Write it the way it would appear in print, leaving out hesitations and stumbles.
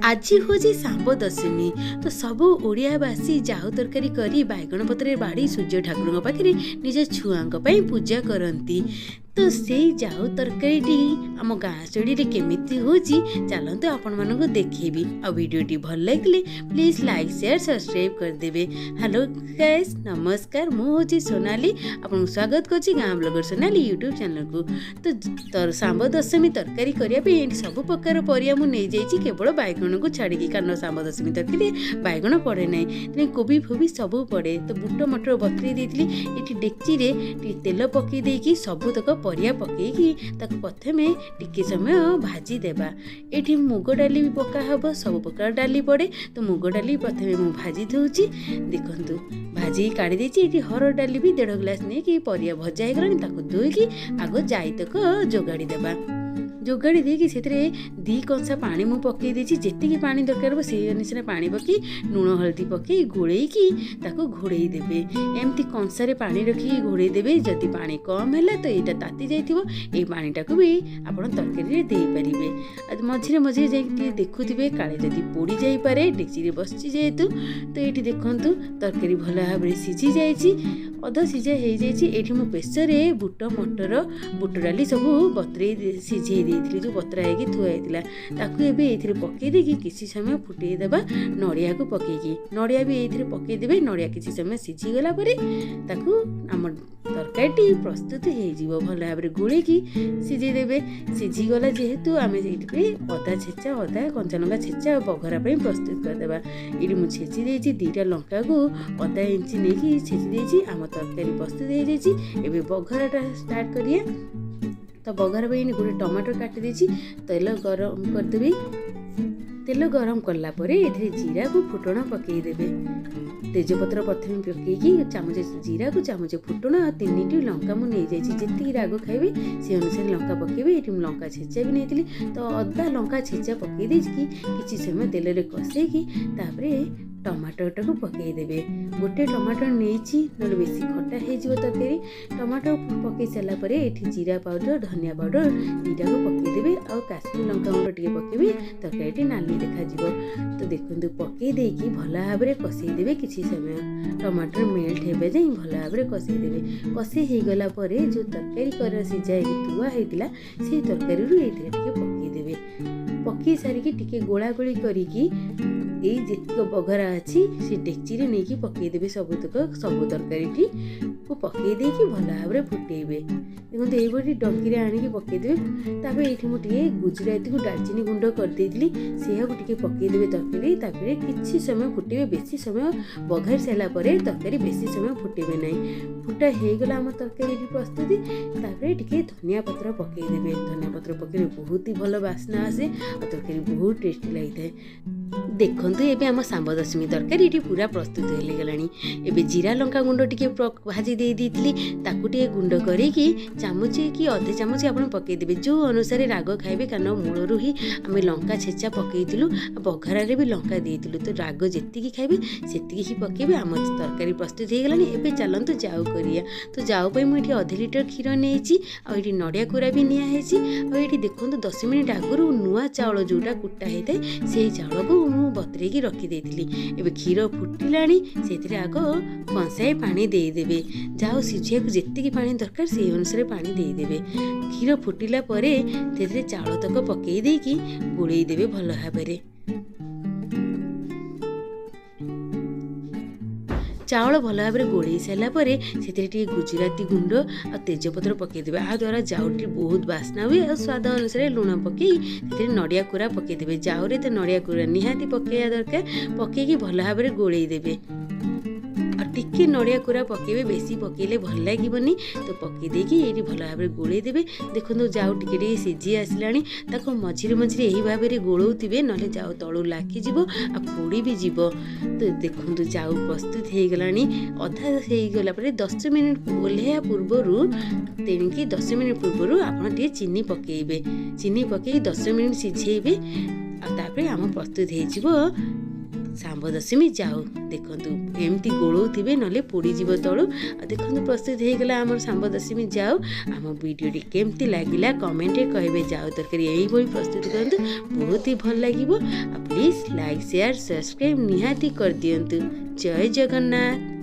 ଆଜି ହେଉଛି ଶାମ୍ବ ଦଶମୀ। ତ ସବୁ ଓଡ଼ିଆବାସୀ ଜାଉ ତରକାରୀ କରି ବାଇଗଣ ପତ୍ରରେ ବାଢ଼ି ସୂର୍ଯ୍ୟ ଠାକୁରଙ୍କ ପାଖରେ ନିଜ ଛୁଆଙ୍କ ପାଇଁ ପୂଜା କରନ୍ତି। ତ ସେଇ ଜାଉ ତରକାରୀଟି ଆମ ଗାଁ ଶୈଳୀରେ କେମିତି ହେଉଛି, ଚାଲନ୍ତୁ ଆପଣମାନଙ୍କୁ ଦେଖେଇବି। ଆଉ ଭିଡ଼ିଓଟି ଭଲ ଲାଗିଲେ ପ୍ଲିଜ୍ ଲାଇକ୍, ସେୟାର, ସବସ୍କ୍ରାଇବ୍ କରିଦେବେ। ହ୍ୟାଲୋ ଗାଇସ୍, ନମସ୍କାର। ମୁଁ ହେଉଛି ସୋନାଲି, ଆପଣଙ୍କୁ ସ୍ୱାଗତ କରୁଛି ଗାଁ ବ୍ଲଗର ସୋନାଲି ୟୁଟ୍ୟୁବ୍ ଚ୍ୟାନେଲକୁ। ତ ଶାମ୍ବ ଦଶମୀ ତରକାରୀ କରିବା ପାଇଁ ଏଠି ସବୁ ପ୍ରକାର ପରିବା ମୁଁ ନେଇଯାଇଛି, କେବଳ ବାଇଗଣକୁ ଛାଡ଼ିକି, କାରଣ ଶାମ୍ବ ଦଶମୀ ତରକାରୀରେ ବାଇଗଣ ପଡ଼େ ନାହିଁ। ତେଣୁ କୋବି ଫୋବି ସବୁ ପଡ଼େ। ତ ବୁଟ ମଟର ବତୁରେଇ ଦେଇଥିଲି। ଏଠି ଡେକ୍ଚିରେ ଟିକେ ତେଲ ପକାଇ ଦେଇକି ସବୁତକ ପରିବା ପକାଇକି ତାକୁ ପ୍ରଥମେ ଟିକେ ସମୟ ଭାଜିଦେବା। ଏଠି ମୁଗ ଡାଲି ବି ପକା ହେବ, ସବୁ ପ୍ରକାର ଡାଲି ପଡ଼େ। ତ ମୁଗ ଡାଲି ପ୍ରଥମେ ମୁଁ ଭାଜି ଦେଉଛି। ଦେଖନ୍ତୁ, ଭାଜିକି କାଢ଼ି ଦେଇଛି। ଏଠି ହରଡ଼ ଡାଲି ବି ଦେଢ଼ ଗ୍ଲାସ୍ ନେଇକି ପରିବା ଭଜା ହେଇଗଲାଣି, ତାକୁ ଧୋଇକି ଆଗ ଜାଇତକ ଯୋଗାଡ଼ି ଦେବା। ଯୋଗାଡ଼ି ଦେଇକି ସେଥିରେ 2 କଂସା ପାଣି ମୁଁ ପକାଇ ଦେଇଛି। ଯେତିକି ପାଣି ଦରକାର ହେବ ସେଇ ଅନୁସାରେ ପାଣି ପକାଇ, ଲୁଣ ହଳଦୀ ପକାଇ ଗୋଳେଇକି ତାକୁ ଘୋଡ଼େଇ ଦେବେ। ଏମିତି କଂସାରେ ପାଣି ରଖିକି ଘୋଡ଼େଇ ଦେବେ। ଯଦି ପାଣି କମ୍ ହେଲା ତ ଏଇଟା ତାତି ଯାଇଥିବ, ଏଇ ପାଣିଟାକୁ ବି ଆପଣ ତରକାରୀରେ ଦେଇପାରିବେ। ଆଉ ମଝିରେ ମଝିରେ ଯାଇକି ଟିକେ ଦେଖୁଥିବେ, କାଳେ ଯଦି ପୋଡ଼ି ଯାଇପାରେ, ଡେକ୍ଚିରେ ବସିଛି ଯେହେତୁ। ତ ଏଇଠି ଦେଖନ୍ତୁ, ତରକାରୀ ଭଲ ଭାବରେ ସିଝି ଯାଇଛି, ଅଧ ସିଝା ହେଇଯାଇଛି। ଏଇଠି ମୁଁ ପ୍ରେସରରେ ବୁଟ ମଟର, ବୁଟ ଡାଲି ସବୁ ବତୁରେଇ ସିଝେଇ ଦେଇଥିଲି, ଯେଉଁ ବତୁରା ହେଇକି ଥୁଆ ହେଇଥିଲା, ତାକୁ ଏବେ ଏଇଥିରେ ପକାଇ ଦେଇକି କିଛି ସମୟ ଫୁଟେଇ ଦେବା। ନଡ଼ିଆକୁ ପକାଇକି, ନଡ଼ିଆ ବି ଏଇଥିରେ ପକାଇଦେବେ। ନଡ଼ିଆ କିଛି ସମୟ ସିଝିଗଲା ପରେ ତାକୁ ଆମ ତରକାରୀଟି ପ୍ରସ୍ତୁତ ହେଇଯିବ। ଭଲ ଭାବରେ ଗୋଳେଇକି ସିଝେଇ ଦେବେ। ସିଝିଗଲା ଯେହେତୁ, ଆମେ ସେଇଥିପାଇଁ ଅଦା ଛେଚା, ଅଦା କଞ୍ଚାଲଙ୍କା ଛେଚା ଆଉ ବଘରା ପାଇଁ ପ୍ରସ୍ତୁତ କରିଦେବା। ଏଇଠି ମୁଁ ଛେଚି ଦେଇଛି 2ଟା ଲଙ୍କାକୁ, ଅଦା ଇଞ୍ଚି ନେଇକି ଛେଚି ଦେଇଛି। ଆମ ତରକାରୀ ପ୍ରସ୍ତୁତ ହେଇଯାଇଛି। ଏବେ ବଘରାଟା ଷ୍ଟାର୍ଟ କରିବା। ତ ବଘରା ପାଇଁ ଗୋଟେ ଟମାଟୋ କାଟି ଦେଇଛି। ତେଲ ଗରମ କରିଦେବି। ତେଲ ଗରମ କଲା ପରେ ଏଥିରେ ଜିରାକୁ ଫୁଟଣ ପକାଇଦେବେ। ତେଜପତ୍ର ପ୍ରଥମେ ପକାଇକି ଚାମଚ ଜିରାକୁ ଚାମଚ ଫୁଟଣ ଆଉ 3ଟି ଲଙ୍କା ମୁଁ ନେଇଯାଇଛି। ଯେତିକି ରାଗ ଖାଇବେ ସେ ଅନୁସାରେ ଲଙ୍କା ପକାଇବେ। ଏଠି ମୁଁ ଲଙ୍କା ଛେଚା ବି ନେଇଥିଲି। ତ ଅଦା ଲଙ୍କା ଛେଚା ପକାଇ ଦେଇକି କିଛି ସମୟ ତେଲରେ କଷେଇକି ତାପରେ ଟମାଟୋଟାକୁ ପକାଇଦେବେ। ଗୋଟେ ଟମାଟୋ ନେଇଛି, ନହେଲେ ବେଶୀ ଖଟା ହେଇଯିବ ତରକାରୀ। ଟମାଟୋ ପକାଇ ସାରିଲା ପରେ ଏଠି ଜିରା ପାଉଡ଼ର, ଧନିଆ ପାଉଡ଼ର 2ଟାକୁ ପକାଇଦେବେ ଆଉ କାଶ୍ମୀର ଲଙ୍କା ଗୁଣ୍ଡ ଟିକେ ପକାଇବେ, ତରକାରୀଟି ନାଲି ଦେଖାଯିବ। ତ ଦେଖନ୍ତୁ, ପକାଇ ଦେଇକି ଭଲ ଭାବରେ କଷେଇଦେବେ କିଛି ସମୟ। ଟମାଟର ମେଲ୍ଟ ହେବା ଯାଇ ଭଲ ଭାବରେ କଷେଇଦେବେ। କଷେଇ ହେଇଗଲା ପରେ ଯେଉଁ ତରକାରୀ କର ସିଝା ହେଇକି ଥୁଆ ହେଇଥିଲା, ସେଇ ତରକାରୀରୁ ଏଇଥିରେ ଟିକେ ପକାଇଦେବେ। ପକାଇ ସାରିକି ଟିକେ ଗୋଳା ଗୋଳି କରିକି ଏଇ ଯେତିକ ବଘରା ଅଛି ସେ ଡେକ୍ଚିରେ ନେଇକି ପକାଇଦେବେ। ସବୁତକ ସବୁ ତରକାରୀଟିକୁ ପକାଇ ଦେଇକି ଭଲ ଭାବରେ ଫୁଟେଇବେ। ଦେଖନ୍ତୁ, ଏଇଭଳି ଡଙ୍କିରେ ଆଣିକି ପକାଇଦେବେ। ତାପରେ ଏଇଠି ମୁଁ ଟିକେ ଗୁଜୁରାତିକୁ ଡାଲଚିନି ଗୁଣ୍ଡ କରିଦେଇଥିଲି, ସେଇଆକୁ ଟିକେ ପକାଇଦେବେ ତରକାରୀ। ତାପରେ କିଛି ସମୟ ଫୁଟେଇବେ। ବେଶୀ ସମୟ ବଘାରି ସାରିଲା ପରେ ତରକାରୀ ବେଶୀ ସମୟ ଫୁଟେଇବେ ନାହିଁ। ଫୁଟା ହେଇଗଲା ଆମ ତରକାରୀ ଏଠି ପ୍ରସ୍ତୁତି। ତାପରେ ଟିକେ ଧନିଆ ପତ୍ର ପକାଇଦେବେ। ଧନିଆ ପତ୍ର ପକାଇଲେ ବହୁତ ହି ଭଲ ବାସ୍ନା ଆସେ ଆଉ ତରକାରୀ ବହୁତ ଟେଷ୍ଟି ଲାଗିଥାଏ। ଦେଖନ୍ତୁ, ଏବେ ଆମ ଶାମ୍ବ ଦଶମୀ ତରକାରୀ ଏଠି ପୁରା ପ୍ରସ୍ତୁତ ହେଇଗଲାଣି। ଏବେ ଜିରା ଲଙ୍କା ଗୁଣ୍ଡ ଟିକେ ଭାଜି ଦେଇ ଦେଇଥିଲି, ତାକୁ ଟିକେ ଗୁଣ୍ଡ କରିକି ଚାମଚ କି ଅଧେ ଚାମଚ ଆପଣ ପକାଇଦେବେ, ଯେଉଁ ଅନୁସାରେ ରାଗ ଖାଇବେ। କାରଣ ମୂଳରୁ ହିଁ ଆମେ ଲଙ୍କା ଛେଚା ପକାଇଥିଲୁ ଆଉ ବଘରାରେ ବି ଲଙ୍କା ଦେଇଥିଲୁ। ତ ରାଗ ଯେତିକି ଖାଇବେ ସେତିକି ହିଁ ପକାଇବେ। ଆମ ତରକାରୀ ପ୍ରସ୍ତୁତ ହେଇଗଲାଣି। ଏବେ ଚାଲନ୍ତୁ ଜାଉ କରିବା। ତ ଜାଉ ପାଇଁ ମୁଁ ଏଠି ଅଧେ ଲିଟର କ୍ଷୀର ନେଇଛି ଆଉ ଏଠି ନଡ଼ିଆ କୋରା ବି ନିଆ ହେଇଛି। ଆଉ ଏଇଠି ଦେଖନ୍ତୁ, 10 ମିନିଟ୍ ଆଗରୁ ନୂଆ ଚାଉଳ ଯେଉଁଟା କୁଟା ହେଇଥାଏ, ସେଇ ଚାଉଳକୁ ମୁଁ ବତୁରେଇକି ରଖିଦେଇଥିଲି। ଏବେ କ୍ଷୀର ଫୁଟିଲାଣି, ସେଥିରେ ଆଗ କଂସାଏ ପାଣି ଦେଇଦେବେ। ଯାଉ ସିଝିବାକୁ ଯେତିକି ପାଣି ଦରକାର ସେଇ ଅନୁସାରେ ପାଣି ଦେଇଦେବେ। କ୍ଷୀର ଫୁଟିଲା ପରେ ସେଥିରେ ଚାଉଳ ତକ ପକାଇ ଦେଇକି ଗୋଳେଇ ଦେବେ ଭଲ ଭାବରେ। ଚାଉଳ ଭଲ ଭାବରେ ଗୋଳେଇ ସାରିଲା ପରେ ସେଥିରେ ଟିକେ ଗୁଜୁରାତି ଗୁଣ୍ଡ ଆଉ ତେଜପତ୍ର ପକାଇଦେବେ। ଏହା ଦ୍ୱାରା ଜାଉଟି ବହୁତ ବାସ୍ନା ହୁଏ। ଆଉ ସ୍ୱାଦ ଅନୁସାରେ ଲୁଣ ପକାଇ ସେଥିରେ ନଡ଼ିଆ କୋରା ପକାଇଦେବେ। ଜାଉରେ ତ ନଡ଼ିଆ କୋରା ନିହାତି ପକାଇବା ଦରକାର। ପକାଇକି ଭଲ ଭାବରେ ଗୋଳେଇ ଦେବେ। ଆଉ ଟିକେ ନଡ଼ିଆ କୋରା ପକାଇବେ, ବେଶୀ ପକାଇଲେ ଭଲ ଲାଗିବନି। ତ ପକାଇ ଦେଇକି ଏଇଠି ଭଲ ଭାବରେ ଗୋଳେଇ ଦେବେ। ଦେଖନ୍ତୁ, ଜାଉ ଟିକେ ଟିକେ ସିଝି ଆସିଲାଣି। ତାକୁ ମଝିରେ ମଝିରେ ଏହି ଭାବରେ ଗୋଳଉଥିବେ, ନହେଲେ ଜାଉ ତଳୁ ଲାଖିଯିବ ଆଉ ପୋଡ଼ି ବି ଯିବ। ତ ଦେଖନ୍ତୁ, ଜାଉ ପ୍ରସ୍ତୁତ ହେଇଗଲାଣି। ଅଧା ହେଇଗଲା ପରେ 10 ମିନିଟ୍ ଓହ୍ଲେଇବା ପୂର୍ବରୁ, ତେଣିକି 10 ମିନିଟ୍ ପୂର୍ବରୁ ଆପଣ ଟିକେ ଚିନି ପକାଇବେ। ଚିନି ପକାଇ 10 ମିନିଟ୍ ସିଝେଇବେ ଆଉ ତାପରେ ଆମ ପ୍ରସ୍ତୁତ ହେଇଯିବ। ଶାମ୍ବ ଦଶମୀ ଯାଉ। ଦେଖନ୍ତୁ, ଏମିତି ଗୋଳଉଥିବେ, ନହେଲେ ପୋଡ଼ିଯିବ ତଳୁ। ଆଉ ଦେଖନ୍ତୁ, ପ୍ରସ୍ତୁତ ହେଇଗଲା ଆମର ଶାମ୍ବ ଦଶମୀ ଯାଉ। ଆମ ଭିଡ଼ିଓଟି କେମିତି ଲାଗିଲା କମେଣ୍ଟରେ କହିବେ। ଯାଉ ତରକାରୀ ଏଇଭଳି ପ୍ରସ୍ତୁତ କରନ୍ତୁ, ବହୁତ ହି ଭଲ ଲାଗିବ। ଆଉ ପ୍ଲିଜ୍ ଲାଇକ୍, ସେୟାର, ସବସ୍କ୍ରାଇବ୍ ନିହାତି କରିଦିଅନ୍ତୁ। ଜୟ ଜଗନ୍ନାଥ।